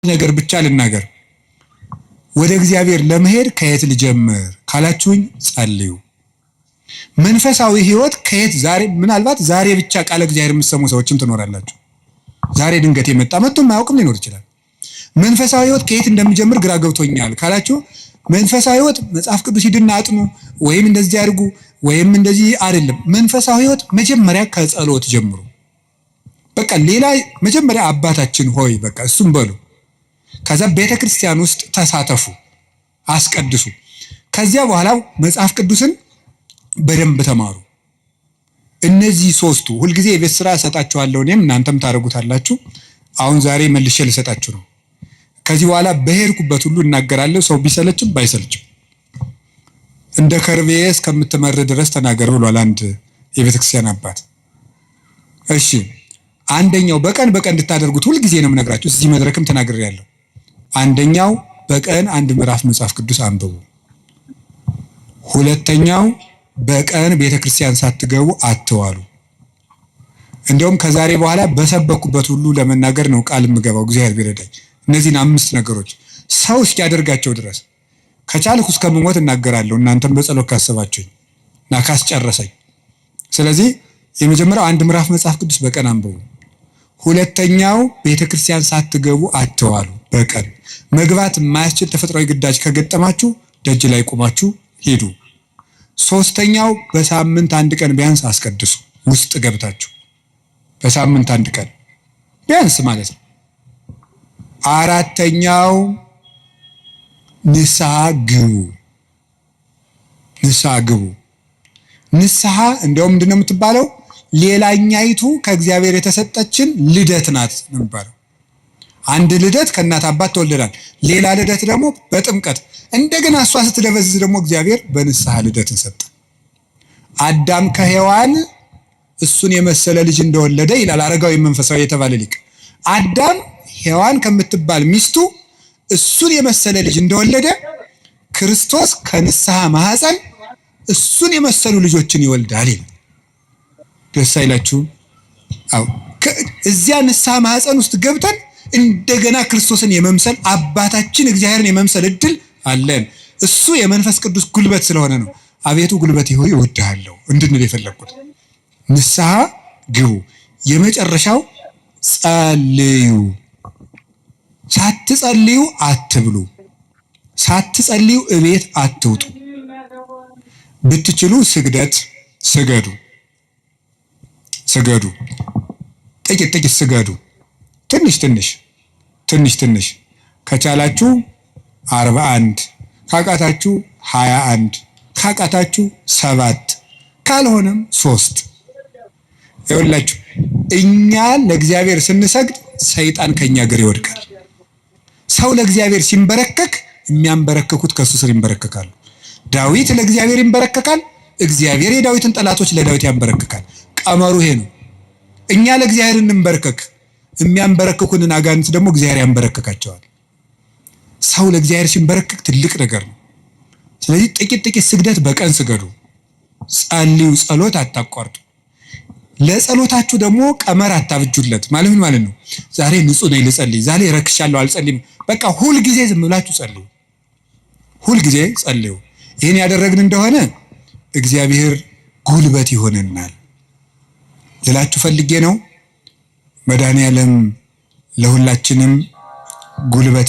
ነገር ብቻ ልናገር። ወደ እግዚአብሔር ለመሄድ ከየት ልጀምር ካላችሁኝ፣ ጸልዩ። መንፈሳዊ ሕይወት ከየት ዛሬ ምናልባት ዛሬ ብቻ ቃለ እግዚአብሔር የምትሰሙ ሰዎችም ትኖራላችሁ። ዛሬ ድንገት የመጣ መጥቶ የማያውቅም ሊኖር ይችላል። መንፈሳዊ ሕይወት ከየት እንደሚጀምር ግራ ገብቶኛል ካላችሁ፣ መንፈሳዊ ሕይወት መጽሐፍ ቅዱስ ሂድና አጥኑ ወይም እንደዚህ አድርጉ ወይም እንደዚህ አይደለም። መንፈሳዊ ሕይወት መጀመሪያ ከጸሎት ጀምሩ። በቃ ሌላ መጀመሪያ አባታችን ሆይ በቃ እሱም በሉ። ከዛ ቤተ ክርስቲያን ውስጥ ተሳተፉ፣ አስቀድሱ። ከዚያ በኋላ መጽሐፍ ቅዱስን በደንብ ተማሩ። እነዚህ ሶስቱ ሁልጊዜ የቤት ስራ እሰጣችኋለሁ፣ እኔም እናንተም ታደርጉታላችሁ። አሁን ዛሬ መልሼ ልሰጣችሁ ነው። ከዚህ በኋላ በሄድኩበት ሁሉ እናገራለሁ። ሰው ቢሰለችም ባይሰለችም እንደ ከርቤ እስከምትመር ድረስ ተናገር ብሏል አንድ የቤተክርስቲያን አባት። እሺ፣ አንደኛው በቀን በቀን እንድታደርጉት ሁልጊዜ ነው የምነግራችሁ። እዚህ መድረክም ተናግሬያለሁ። አንደኛው በቀን አንድ ምዕራፍ መጽሐፍ ቅዱስ አንብቡ። ሁለተኛው በቀን ቤተክርስቲያን ሳትገቡ አትዋሉ። እንዲያውም ከዛሬ በኋላ በሰበኩበት ሁሉ ለመናገር ነው ቃል የምገባው እግዚአብሔር ቢረዳኝ። እነዚህን አምስት ነገሮች ሰው እስኪያደርጋቸው ድረስ ከቻልኩ እስከምሞት እናገራለሁ። እናንተም በጸሎት ካሰባችሁኝ እና ካስጨረሰኝ። ስለዚህ የመጀመሪያው አንድ ምዕራፍ መጽሐፍ ቅዱስ በቀን አንብቡ። ሁለተኛው ቤተክርስቲያን ሳትገቡ አትዋሉ። በቀን መግባት የማያስችል ተፈጥሯዊ ግዳጅ ከገጠማችሁ ደጅ ላይ ቆማችሁ ሂዱ። ሶስተኛው በሳምንት አንድ ቀን ቢያንስ አስቀድሱ። ውስጥ ገብታችሁ በሳምንት አንድ ቀን ቢያንስ ማለት ነው። አራተኛው ንስሐ ግቡ። ንስሐ ግቡ። ንስሐ እንዲያውም ምንድን ነው የምትባለው? ሌላኛይቱ ከእግዚአብሔር የተሰጠችን ልደት ናት ነው የሚባለው። አንድ ልደት ከእናት አባት ተወልደናል። ሌላ ልደት ደግሞ በጥምቀት፣ እንደገና እሷ ስትደበዝዝ ደግሞ እግዚአብሔር በንስሐ ልደትን ሰጠ። አዳም ከሔዋን እሱን የመሰለ ልጅ እንደወለደ ይላል አረጋዊ መንፈሳዊ የተባለ ሊቅ። አዳም ሔዋን ከምትባል ሚስቱ እሱን የመሰለ ልጅ እንደወለደ ክርስቶስ ከንስሐ ማህፀን እሱን የመሰሉ ልጆችን ይወልዳል ይላል። ደስ አይላችሁም? አዎ፣ እዚያ ንስሐ ማህፀን ውስጥ ገብተን እንደገና ክርስቶስን የመምሰል፣ አባታችን እግዚአብሔርን የመምሰል እድል አለን። እሱ የመንፈስ ቅዱስ ጉልበት ስለሆነ ነው። አቤቱ ጉልበቴ ሆይ እወድሃለሁ እንድንል የፈለግኩት። ንስሐ ግቡ። የመጨረሻው ጸልዩ። ሳትጸልዩ አትብሉ። ሳትጸልዩ እቤት አትውጡ። ብትችሉ ስግደት ስገዱ፣ ስገዱ፣ ጥቂት ጥቂት ስገዱ። ትንሽ ትንሽ ትንሽ ትንሽ ከቻላችሁ 41፣ ካቃታችሁ 21፣ ካቃታችሁ 7፣ ካልሆነም 3። ይኸውላችሁ እኛ ለእግዚአብሔር ስንሰግድ ሰይጣን ከኛ እግር ይወድቃል። ሰው ለእግዚአብሔር ሲንበረከክ የሚያንበረክኩት ከእሱ ስር ይንበረከካሉ። ዳዊት ለእግዚአብሔር ይንበረከካል። እግዚአብሔር የዳዊትን ጠላቶች ለዳዊት ያንበረክካል። ቀመሩ ይሄ ነው። እኛ ለእግዚአብሔር እንንበረከክ፣ የሚያንበረክኩንን አጋንንት ደግሞ እግዚአብሔር ያንበረክካቸዋል። ሰው ለእግዚአብሔር ሲንበረከክ ትልቅ ነገር ነው። ስለዚህ ጥቂት ጥቂት ስግደት በቀን ስገዱ፣ ጸልዩ፣ ጸሎት አታቋርጡ። ለጸሎታችሁ ደግሞ ቀመር አታብጁለት። ማለት ምን ማለት ነው? ዛሬ ንጹህ ነኝ ልጸልይ፣ ዛሬ ረክሻለሁ አልጸልይም። በቃ ሁልጊዜ ዝም ብላችሁ ጸልዩ፣ ሁልጊዜ ጸልዩ። ይህን ያደረግን እንደሆነ እግዚአብሔር ጉልበት ይሆነናል ልላችሁ ፈልጌ ነው። መድኃኔዓለም ለሁላችንም ጉልበት